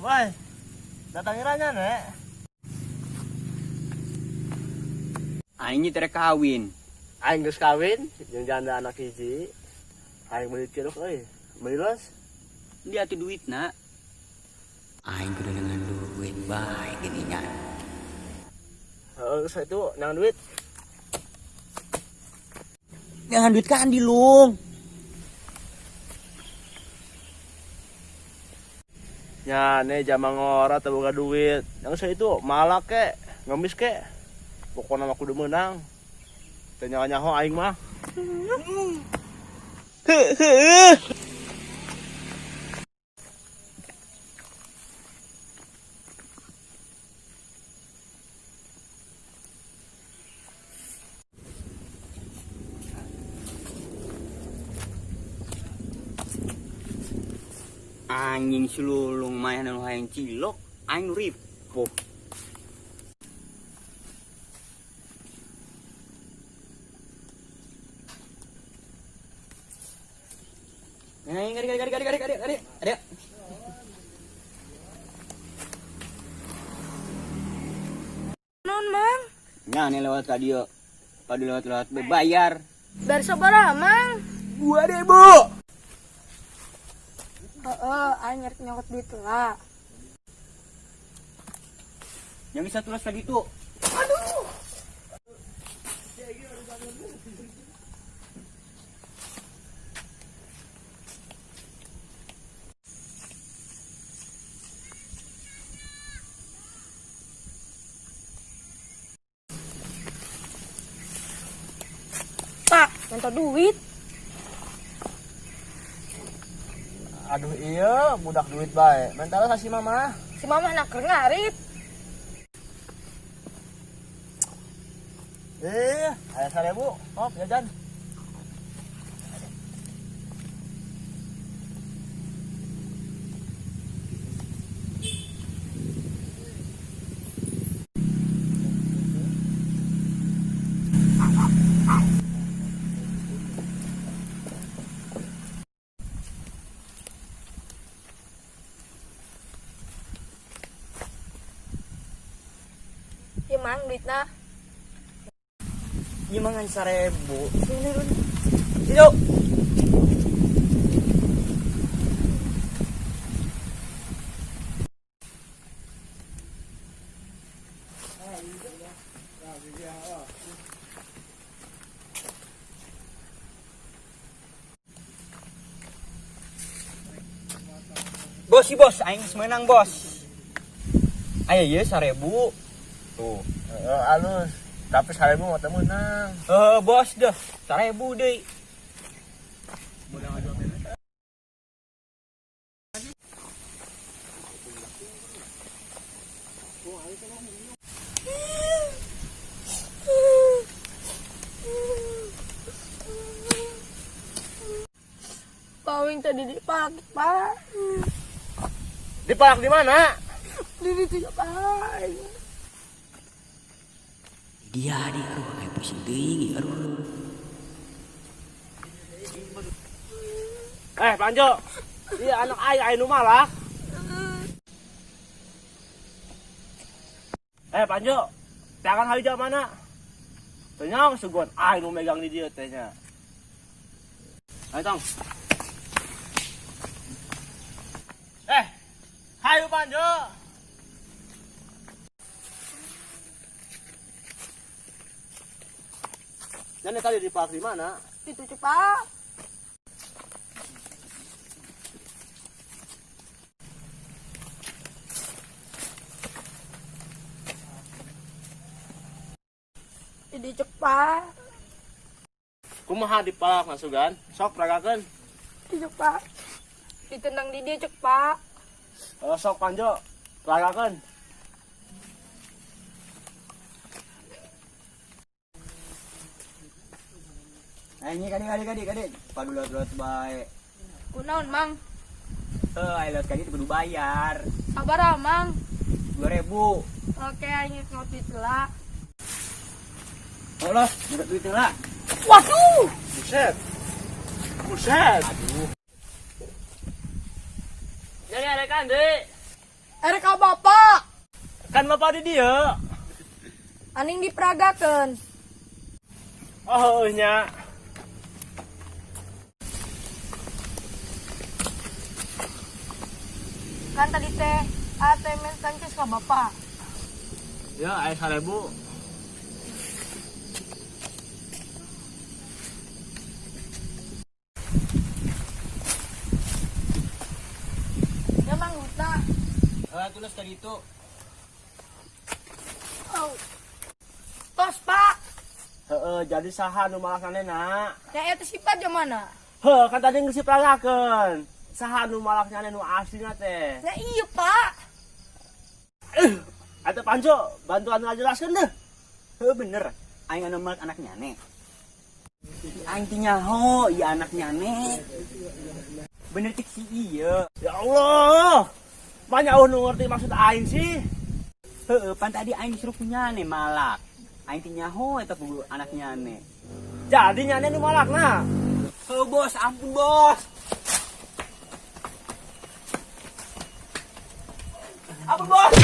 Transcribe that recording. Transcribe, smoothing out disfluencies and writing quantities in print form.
Woi, datang iranya, Nek. Aing teh kawin. Aing geus kawin, jeung janda anak hiji. Aing meuli cilok euy. Meuli los. Dia tuh duit nak. Aing kudu dengan duit bae geuningan. Heeh, geus itu nang duit. Jangan duit kan di lung. Nya nih zaman ngora teu boga duit. Yang saya itu malak kek, ngemis kek. Pokokna mah kudu meunang. Teu nyaho aing mah. Heuh. Anjing sululung main anu hayang cilok, aing ripuh. Ngari ngari ngari ngari ngari ngari ngari. Non, Mang. Nya nih lewat tadi yo. Padu lewat-lewat bayar. Bayar sabaraha, Mang? 2000. Heeh, aing nyari nyokot duit lah. Yang bisa tulis tadi tuh. Aduh. Pak, minta duit. Aduh iya, budak duit bae. Mentala si mama. Si mama nak keur ngarit. Aya 1000. Oh, jajan. Ya mang duitna. Ieu mah ngan 1000. Sini run. Yuk. Bos si bos, aing geus meunang bos. Aya ieu 1000. Tuh. Heeh, alus. Tapi 1000 mah teu meunang. Heeh, bos deh. 1000 deui. Pawing tadi dipalak, Pak. Dipalak di mana? Di situ, Pak. Dia di aduh kayak pusing teuing aduh. Panjo. Iya anak aing aing nu malak. Panjo. Tangan hayu jauh mana? Teu nyaho suguhan aing nu megang di dieu teh nya. Ayo tong. Hayu Panjo. Jadi tadi di park di mana? Itu cepat. Jadi cepat. Kumaha di park masukan? Sok peragakeun. Itu cepat. Ditendang di dia cepat. Oh, sok Panjo, peragakeun. Ini kadi kadi kadi kadi. Padu lewat-lewat bae. Kunaon, Mang? Ayo lewat kadi kudu bayar. Sabar, ah, Mang. 2000. Oke, aing nyokot duit lah. Oh, los, nyokot duit lah. Waduh! Buset. Buset. Aduh. Jadi ada kan, Dek? Erek ka bapak. Kan bapak di dieu. Aning diperagakeun. Oh, heueuh nya. Kan tadi teh ate minta cas ka bapak. Ya, aya 1000. Ya Mang Huta. Heuh, tulis tadi itu. Oh. Tos, Pak. Heeh, jadi saha nu malak na? Ya eta sifat mana? Heuh, kan tadi geus diperagakeun. Saha nu malak nyane nu aslina teh? Ya iya, Pak. Atuh Panco, bantuan ngajelaskeun deh. Heuh, bener. Aing anu malak anak nyane. Aing teh nyaho, ieu anak nyane. Bener cek si ieu. Ya Allah. Banyak nu ngerti maksud aing sih. Heeh, pan tadi aing disuruh ku nyane malak. Aing teh nyaho eta kudu anak nyane. Jadi nyane nu malakna. Heuh, bos, ampun bos. Ampun bos.